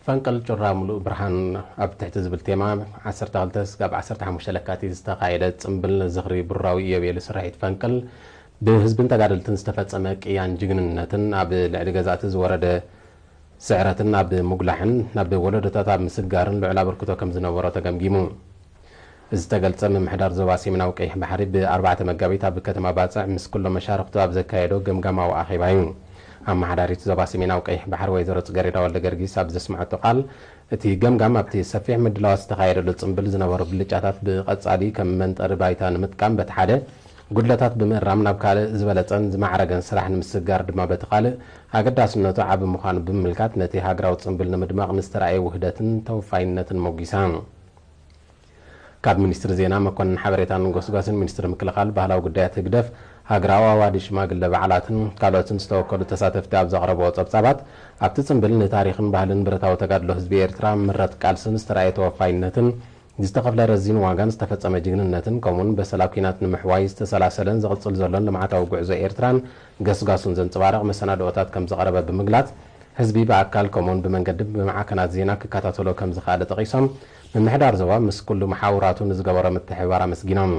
ፈንቅል ጩራ ሙሉእ ብርሃን ኣብ ትሕቲ ዝብል ቴማ ዓሰርተ ክልተ ስጋብ ዓሰርተ ሓሙሽተ ለካቲት ዝተኻየደ ጽምብል ዝኽሪ ብሩራዊ ኢዮቤልዩ ስርሒት ፈንቅል ብህዝብን ተጋደልትን ዝተፈጸመ ቅያን ጅግንነትን ኣብ ልዕሊ ገዛእቲ ዝወረደ ስዕረትን ኣብ ምጉላሕን ናብ ወለዶታት ኣብ ምስጋርን ልዑል ኣበርክቶ ከም ዝነበሮ ተገምጊሙ። ዝተገልጸ ምምሕዳር ዞባ ሰሜናዊ ቀይሕ ባሕሪ ብኣርባዕተ መጋቢት ኣብ ከተማ ባጽዕ ምስ ኩሎም መሻርኽቱ ኣብ ዘካየዶ ገምጋማዊ ኣኼባ እዩ። ኣመሓዳሪት ዞባ ሰሜናዊ ቀይሕ ባሕሪ ወይዘሮ ጽገሬዳ ወልደ ገርጊስ ኣብ ዘስምዐቶ ቃል፣ እቲ ገምጋም ኣብቲ ሰፊሕ ምድላዋት ዝተኻየደሉ ጽምብል ዝነበሩ ብልጫታት ብቐጻሊ ከም መንጠሪ ባይታ ንምጥቃም በቲ ሓደ፣ ጉድለታት ብምእራም ናብ ካልእ ዝበለጸን ዝማዕረገን ስራሕ ንምስግጋር ድማ በቲ ካልእ ኣገዳስነቱ ዓቢ ምዃኑ ብምምልካት ነቲ ሃገራዊ ጽምብል ንምድማቕ ንዝተራእየ ውህደትን ተወፋይነትን ሞጒሳ። ካብ ሚኒስትሪ ዜና መኮንን ሓበሬታን ጎስጓስን ሚኒስትሪ ምክልኻል ባህላዊ ጉዳያት ህግደፍ ሃገራዊ ኣዋዲ ሽማግለ በዓላትን ካልኦትን ዝተወከሉ ተሳተፍቲ ኣብ ዘቕረብዎ ጸብጻባት ኣብቲ ጽምብል ንታሪኽን ባህልን ብረታዊ ተጋድሎ ህዝቢ ኤርትራ ምረት ቃልስን ዝተራእየ ተወፋይነትን ዝተኸፍለ ረዚን ዋጋን ዝተፈጸመ ጅግንነትን ከምኡውን በሰላ ኲናት ንምሕዋይ ዝተሰላሰለን ዝቕጽል ዘሎን ልምዓታዊ ጉዕዞ ኤርትራን ገስጋሱን ዘንጸባርቕ መሰናድኦታት ከም ዝቐረበ ብምግላጽ ህዝቢ ብኣካል ከምኡውን ብመንገዲ ብማዕከናት ዜና ክከታተሎ ከም ዝኸኣለ ጠቒሶም፣ ምምሕዳር ዞባ ምስ ኩሉ መሓውራቱ ንዝገበሮ ምትሕብባር ኣመስጊኖም።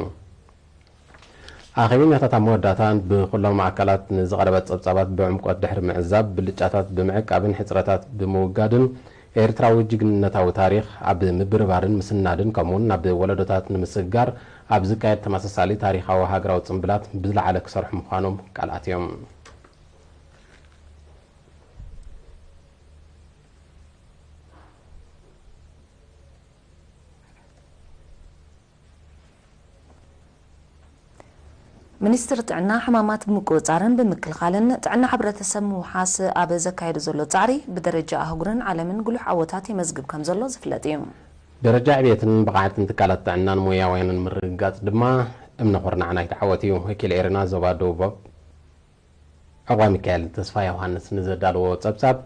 ኣኼበኛታት ኣብ መወዳእታ ብኹሎም ኣካላት ንዝቐረበ ጸብጻባት ብዕምቆት ድሕሪ ምዕዛብ ብልጫታት ብምዕቃብን ሕጽረታት ብምውጋድን ኤርትራዊ ጅግንነታዊ ታሪኽ ኣብ ምብርባርን ምስናድን ከምኡውን ናብ ወለዶታት ንምስግጋር ኣብ ዝካየድ ተመሳሳሊ ታሪኻዊ ሃገራዊ ጽምብላት ብዝለዓለ ክሰርሑ ምዃኖም ቃል ኣትዮም። ሚኒስትሪ ጥዕና ሕማማት ብምቁጽጻርን ብምክልኻልን ጥዕና ሕብረተሰብ ምውሓስ ኣብ ዘካየዶ ዘሎ ጻዕሪ ብደረጃ ኣህጉርን ዓለምን ጉሉሕ ዓወታት የመዝግብ ከም ዘሎ ዝፍለጥ እዩ። ደረጃ ዕብየትን ብቕዓትን ትካላት ጥዕናን ሞያውያንን ምርግጋጽ ድማ እምነ ኩርናዕ ናይቲ ዓወት እዩ። ወኪል ኤረና ዞባ ደቡብ ዕቑባ ሚካኤል ተስፋ ዮሃንስ ንዘዳለዎ ጸብጻብ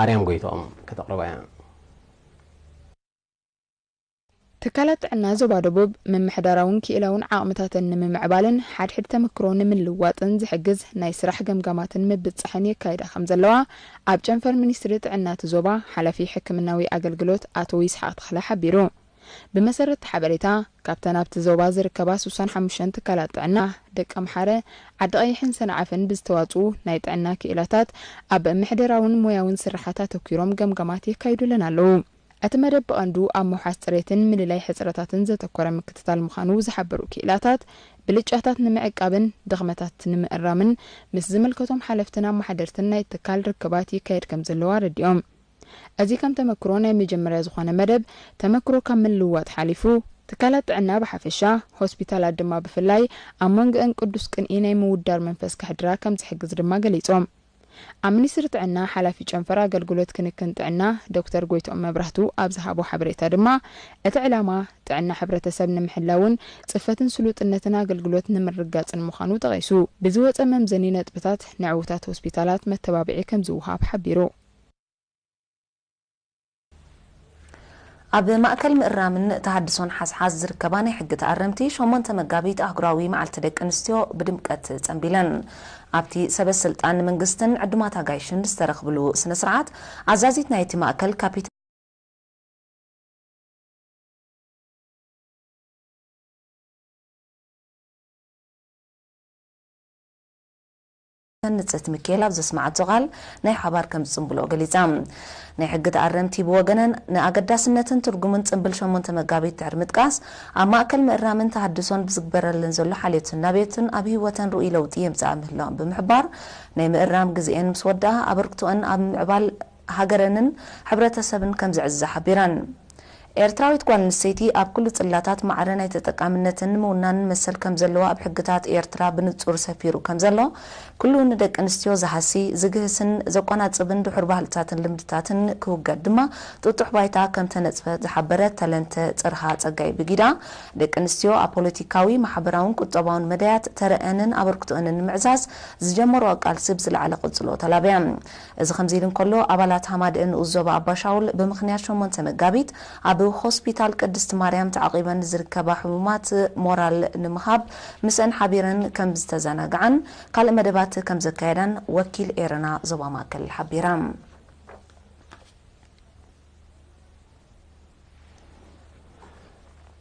ኣርያም ጎይትኦም ከተቕርቦ እያ። ትካላት ጥዕና ዞባ ደቡብ ምምሕዳራውን ክኢላውን ዓቕምታተን ንምምዕባልን ሓድሕድ ተመክሮ ንምልዋጥን ዝሕግዝ ናይ ስራሕ ገምጋማትን ምብጻሕን የካይዳ ከም ዘለዋ ኣብ ጨንፈር ሚኒስትሪ ጥዕና እቲ ዞባ ሓላፊ ሕክምናዊ ኣገልግሎት ኣቶ ይስሓቕ ተኽለ ሓቢሩ። ብመሰረት እቲ ሓበሬታ፣ ካብተን ኣብቲ ዞባ ዝርከባ ስሳን ሓሙሽተን ትካላት ጥዕና ደቀምሓረ፣ ዓዲ ቀይሕን ሰንዓፈን ብዝተዋጽኡ ናይ ጥዕና ክኢላታት ኣብ ምሕደራውን ሞያውን ስርሓት ኣተኲሮም ገምጋማት የካይዱለን ኣለዉ። እቲ መደብ ብቐንዱ ኣብ ምውሓስ ጽሬትን ምልላይ ሕጽረታትን ዘተኮረ ምክትታል ምዃኑ ዝሓበሩ ክኢላታት፣ ብልጫታት ንምዕቃብን ድኽመታት ንምእራምን ምስ ዝምልከቶም ሓለፍትን ኣመሓደርትን ናይ ትካል ርክባት ይካየድ ከም ዘለዉ ኣረዲኦም። እዚ ከም ተመክሮ ናይ መጀመርያ ዝኾነ መደብ፣ ተመክሮ ካብ ምልውዋጥ ሓሊፉ፣ ትካላት ጥዕና ብሓፈሻ፣ ሆስፒታላት ድማ ብፍላይ፣ ኣብ መንጎአን ቅዱስ ቅንኢ ናይ ምውዳር መንፈስ ከሕድራ ከም ዝሕግዝ ድማ ገሊጾም። ኣብ ሚኒስትሪ ጥዕና ሓላፊ ጨንፈር ኣገልግሎት ክንክን ጥዕና ዶክተር ጎይትኦም መብራህቱ ኣብ ዝሃቦ ሓበሬታ ድማ፣ እቲ ዕላማ ጥዕና ሕብረተሰብ ንምሕላውን ጽፈትን ስሉጥነትን ኣገልግሎት ንምርጋጽን ምዃኑ ጠቒሱ፣ ብዝወጸ መምዘኒ ነጥብታት ንዕዉታት ሆስፒታላት መተባብዒ ከም ዝወሃብ ሓቢሩ። ኣብ ማእከል ምእራምን ተሃድሶን ሓዝሓዝ ዝርከባ ናይ ሕጊ ተኣረምቲ ሸሞንተ መጋቢት ኣህጉራዊ መዓልቲ ደቂ ኣንስትዮ ብድምቀት ጸንቢለን። ኣብቲ ሰበ ስልጣን መንግስትን ዕዱማት ኣጋይሽን ዝተረኽብሉ ስነ ስርዓት ኣዛዚት ናይቲ ማእከል ካፒቴን ንጽህቲ ሚካኤል ኣብ ዘስመዓቶ ቃል ናይ ሓባር ከም ዝጽንብልኦ ገሊጻ። ናይ ሕጊ ተኣረምቲ ብወገነን ንኣገዳስነትን ትርጉምን ጽንብል ሸሞንተ መጋቢት ድሕሪ ምጥቃስ ኣብ ማእከል ምእራምን ተሃድሶን ብዝግበረለን ዘሎ ሓልዮትን ናብዮትን ኣብ ህይወተን ርኡይ ለውጢ የምጽኣ ምህላውን ብምሕባር ናይ ምእራም ግዜኤን ምስ ወድኣ ኣበርክቶአን ኣብ ምዕባል ሃገረንን ሕብረተሰብን ከም ዝዕዝዛ ሓቢረን። ኤርትራዊት ጓል ኣንስተይቲ ኣብ ኩሉ ጽላታት ማዕረ ናይ ተጠቃምነትን ምውናንን መሰል ከም ዘለዋ ኣብ ሕግታት ኤርትራ ብንጹር ሰፊሩ ከም ዘሎ፣ ኩሉ ንደቂ ኣንስትዮ ዝሃሲ፣ ዝግህስን ዘቆናጽብን ድሑር ባህልታትን ልምድታትን ክውገድ ድማ ጥጡሕ ባይታ ከም ተነጽፈ ዝሓበረት ተለንተ ጽርሃ ጸጋይ ብጊዳ፣ ደቂ ኣንስትዮ ኣብ ፖለቲካዊ፣ ማሕበራውን ቁጠባውን መዳያት ተረአንን ኣበርክቶአንን ንምዕዛዝ ዝጀመርኦ ቃልሲ ብዝለዓለ ቅጽሎ ተላብያ። እዚ ከምዚ ኢሉ እንከሎ፣ ኣባላት ሃማደኤ ንኡስ ዞባ ኣባሻውል ብምኽንያት ሸሞንተ መጋቢት ኣብ ሆስፒታል ቅድስቲ ማርያም ተዓቒበን ዝርከባ ሕሙማት ሞራል ንምሃብ ምስአን ሓቢረን ከም ዝተዘናግዓን ካልእ መደባት ከም ዘካየዳን ወኪል ኤረና ዞባ ማእከል ሓቢራ።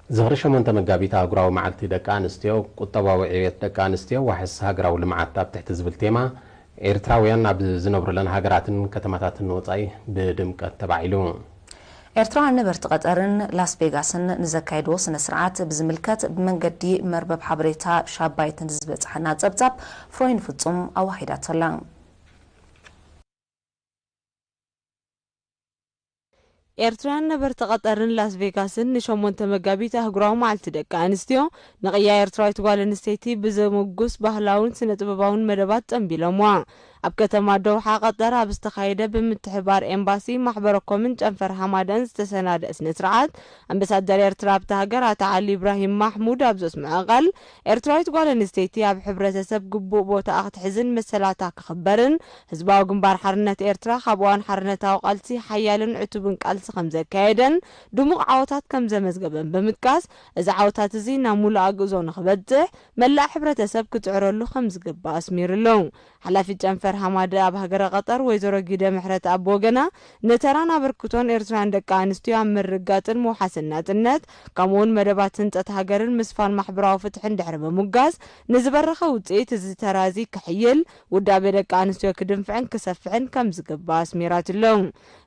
ዝኽሪ ሸሞንተ መጋቢት ኣህጉራዊ መዓልቲ ደቂ ኣንስትዮ፣ ቁጠባዊ ዕብየት ደቂ ኣንስትዮ፣ ዋሕስ ሃገራዊ ልምዓት ኣብ ትሕቲ ዝብል ቴማ፣ ኤርትራውያን ኣብ ዝነብሩለን ሃገራትን ከተማታትን ወጻኢ ብድምቀት ተባዒሉ። ኤርትራውያን ነበርቲ ቀጠርን ላስ ቬጋስን ንዘካየድዎ ስነ ስርዓት ብዝምልከት ብመንገዲ መርበብ ሓበሬታ ሻባይት ንዝበጽሓና ጸብጻብ ፍሮይን ፍጹም ኣዋሂዳቶ ኣላ። ኤርትራውያን ነበርቲ ቀጠርን ላስ ቬጋስን ንሸሞንተ መጋቢት ኣህጉራዊ መዓልቲ ደቂ ኣንስትዮ ንቕያ ኤርትራዊት ጓል ኣንስተይቲ ብዘመጉስ ባህላውን ስነ ጥበባውን መደባት ጸንቢሎምዋ። ኣብ ከተማ ዶውሓ ቀጠር ኣብ ዝተኻየደ ብምትሕባር ኤምባሲ ማሕበረኮምን ጨንፈር ሃማደን ዝተሰናደ ስነ ስርዓት ኣምባሳደር ኤርትራ ኣብታ ሃገር ኣቶ ዓሊ ኢብራሂም ማሕሙድ ኣብ ዘስምዖ ቃል፣ ኤርትራዊት ጓል ኣንስተይቲ ኣብ ሕብረተሰብ ግቡእ ቦታኣ ክትሕዝን መሰላታ ክኽበርን ህዝባዊ ግንባር ሓርነት ኤርትራ ካብ እዋን ሓርነታዊ ቃልሲ ሓያልን ዕቱብን ቃልሲ ከም ዘካየደን ድሙቕ ዓወታት ከም ዘመዝገበን ብምጥቃስ፣ እዚ ዓወታት እዚ ናብ ሙሉእ ኣግእዞ ንኽበጽሕ መላእ ሕብረተሰብ ክጽዕረሉ ከም ዝግባእ ኣስሚሩሉ። ሓላፊት ጨንፈር ሃማደ ኣብ ሃገረ ቀጠር ወይዘሮ ጊደ ምሕረት ኣብ ወገና፣ ንተራን ኣበርክቶን ኤርትራውያን ደቂ ኣንስትዮ ኣብ ምርግጋጽን ምውሓስን ናጽነት፣ ከምኡውን መደባት ህንጸት ሃገርን ምስፋን ማሕበራዊ ፍትሕን ድሕሪ ምሙጋስ፣ ንዝበረኸ ውጽኢት እዚ ተራ እዚ ክሕይል፣ ውዳቤ ደቂ ኣንስትዮ ክድንፍዕን ክሰፍሕን ከም ዝግባእ ኣስሚራትሉ።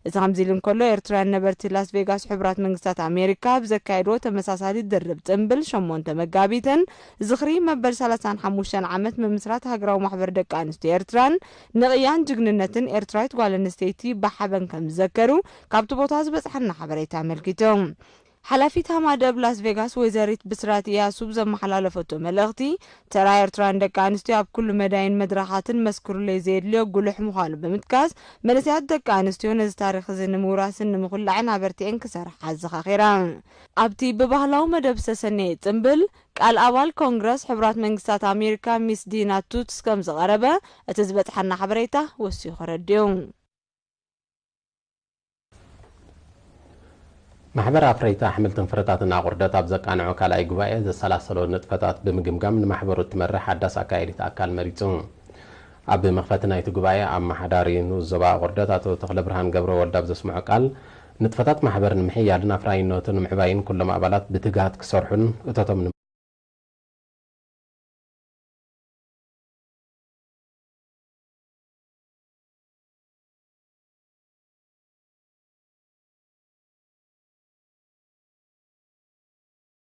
እዚ ከምዚ ኢሉ እንከሎ፣ ኤርትራውያን ነበርቲ ላስ ቬጋስ ሕቡራት መንግስታት ኣሜሪካ ኣብ ዘካየድዎ ተመሳሳሊ ድርብ ጽምብል ሸሞንተ መጋቢትን ዝኽሪ መበል ሰላሳን ሓሙሽተን ዓመት ምምስራት ሃገራዊ ማሕበር ደቂ ኣንስትዮ ኤርትራን ንቕያን ጅግንነትን ኤርትራዊት ጓል ኣንስተይቲ ብሓበን ከም ዝዘከሩ ካብቲ ቦታ ዝበጽሓና ሓበሬታ ኣመልኪቱ። ሓላፊት ሃማደ ኣብ ላስ ቬጋስ ወይዘሪት ብስራት ኢያሱ ብዘመሓላለፈቶ መልእኽቲ፣ ተራ ኤርትራውያን ደቂ ኣንስትዮ ኣብ ኩሉ መዳይን መድረኻትን መስክሩለይ ዘየድልዮ ጉሉሕ ምዃኑ ብምጥቃስ፣ መንእሰያት ደቂ ኣንስትዮ ነዚ ታሪኽ እዚ ንምውራስን ንምኹላዕን ኣበርቲዐን ክሰርሓ ኣዘኻኺራ። ኣብቲ ብባህላዊ መደብ ዝተሰነየ ጽምብል፣ ቃል ኣባል ኮንግረስ ሕቡራት መንግስታት ኣሜሪካ ሚስ ዲና ቱትስ ከም ዝቐረበ እቲ ዝበጽሓና ሓበሬታ ወሲኹ ኣረዲኡ። ማሕበር ኣፍረይቲ ኣሕምልትን ፍረታትን ኣቑርደት ኣብ ዘቃንዖ ካልኣይ ጉባኤ ዘሰላሰሎ ንጥፈታት ብምግምጋም ንማሕበሩ እትመርሕ ሓዳስ ኣካያዲት ኣካል መሪጹ። ኣብ መኽፈቲ ናይቲ ጉባኤ ኣመሓዳሪ ንኡስ ዞባ ኣቑርደት ኣቶ ተኽለብርሃን ገብረወልድ ኣብ ዘስምዖ ቃል፣ ንጥፈታት ማሕበር ንምሕያልን ኣፍራይነቱ ንምዕባይን ኩሎም ኣባላት ብትግሃት ክሰርሑን እቶቶም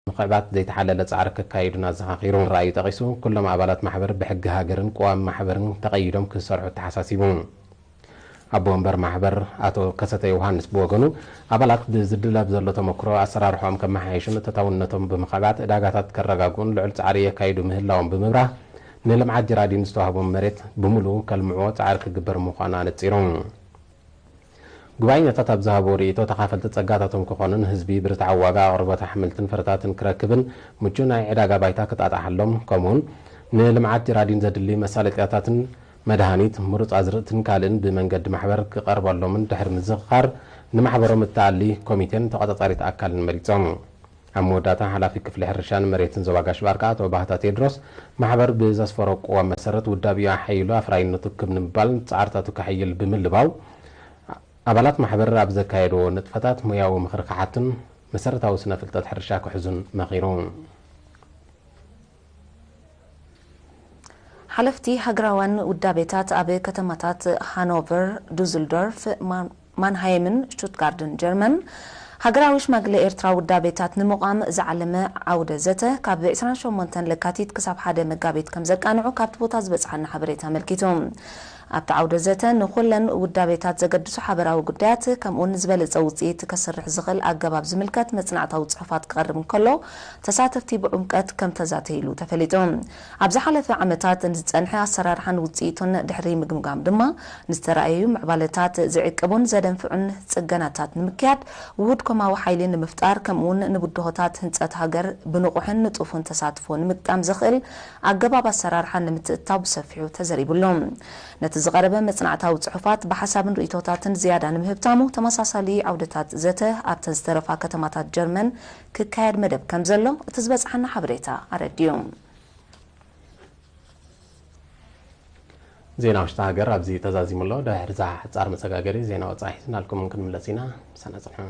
ምኽዕባት ዘይተሓለለ ጻዕሪ ከካይዱን ኣዘኻኺሩ። ራእዩ ጠቒሱ፣ ኩሎም ኣባላት ማሕበር ብሕጊ ሃገርን ቅዋም ማሕበርን ተቐይዶም ክሰርሑ ኣተሓሳሲቡ። ኣቦ ወንበር ማሕበር ኣቶ ከሰተ ዮሃንስ ብወገኑ፣ ኣባላት ብዝድለ ብዘሎ ተመክሮ ኣሰራርሖኦም ከመሓየሹን እተታውነቶም ብምኽዕባት ዕዳጋታት ከረጋግኡን ልዑል ጻዕሪ የካይዱ ምህላዎም ብምብራህ፣ ንልምዓት ጀራዲን ዝተዋህቦም መሬት ብምሉኡ ከልምዕዎ ጻዕሪ ክግበር ምዃኑ ኣነጺሩ። ጉባኤኛታት ኣብ ዝሃብዎ ርእይቶ፣ ተኻፈልቲ ጸጋታቶም ክኾኑን ህዝቢ ብርትዓዊ ዋጋ ኣቕርቦት ኣሕምልትን ፍረታትን ክረክብን ምቹእ ናይ ዕዳጋ ባይታ ክጣጣሓሎም፣ ከምኡውን ንልምዓት ጀራዲን ዘድሊ መሳለጥያታትን መድሃኒት፣ ምሩጽ ኣዝርእትን ካልእን ብመንገዲ ማሕበር ክቐርበሎምን ድሕሪ ምዝኽኻር ንማሕበሮም እተኣሊ ኮሚቴን ተቖጻጻሪት ኣካልን መሪጾም። ኣብ መወዳእታ፣ ሓላፊ ክፍሊ ሕርሻን መሬትን ዞባ ጋሽ ባርካ ኣቶ ባህታ ቴድሮስ፣ ማሕበር ብዘስፈሮ ቅዋም መሰረት ውዳቤኡ ኣሐይሉ ኣፍራይነቱ ክብ ንምባል ጻዕርታቱ ከሐይል ብምልባው፣ ኣባላት ማሕበር ኣብ ዘካየድዎ ንጥፈታት ሞያዊ ምኽሪ ክሓቱን መሰረታዊ ስነ ፍልጠት ሕርሻ ክሕዙን መኺሩ። ሓለፍቲ ሃገራውያን ውዳቤታት ኣብ ከተማታት ሃኖቨር፣ ዱስልዶርፍ፣ ማ-፣ ማንሃይምን ሽቱትጋርድን ጀርመን፣ ሃገራዊ ሽማግለ ኤርትራ ውዳቤታት ንምቋም ዝዓለመ ዓውደ ዘተ ካብ ዕስራን ሸሞንተን ለካቲት ክሳብ ሓደ መጋቢት ከም ዘቃንዑ ካብቲ ቦታ ዝበጽሓና ሓበሬታ ኣመልኪቱ። ኣብቲ ዓውደ ዘተ ንኹለን ውዳቤታት ዘገድሱ ሓበራዊ ጉዳያት፣ ከምኡውን ዝበለጸ ውጽኢት ከስርሕ ዝኽእል ኣገባብ ዝምልከት መጽናዕታዊ ጽሑፋት ክቐርብ እንከሎ፣ ተሳተፍቲ ብዕምቀት ከም ተዛተይሉ ተፈሊጡ። ኣብ ዝሓለፈ ዓመታት ንዝጸንሐ ኣሰራርሓን ውጽኢቱን ድሕሪ ምግምጋም ድማ፣ ንዝተራእዩ ምዕባለታት ዝዕቅቡን ዘደንፍዑን ጽገናታት ንምክያድ፣ ውሁድ ኮማዊ ሓይሊ ንምፍጣር፣ ከምኡውን ንብድሆታት ህንጸት ሃገር ብንቑሕን ንጡፍን ተሳትፎ ንምግጣም ዘኽእል ኣገባብ ኣሰራርሓ ንምትእትታው ብሰፊሑ ተዘሪቡሉ። ነቲ ዝቐረበ መጽናዕታዊ ጽሑፋት ብሓሳብን ርእይቶታትን ዝያዳ ንምህብታሙ፣ ተመሳሳሊ ዓውደታት ዘተ ኣብተን ዝተረፋ ከተማታት ጀርመን ክካየድ መደብ ከም ዘሎ እቲ ዝበጽሓና ሓበሬታ ኣረዲኡ። ዜና ውሽጢ ሃገር ኣብዚ ተዛዚሙ ኣሎ። ድሕሪ እዛ ሓጻር መሰጋገሪ ዜና ወጻኢ ሒዝናልኩም ክንምለስ ኢና። ምሳና ጽንሑ።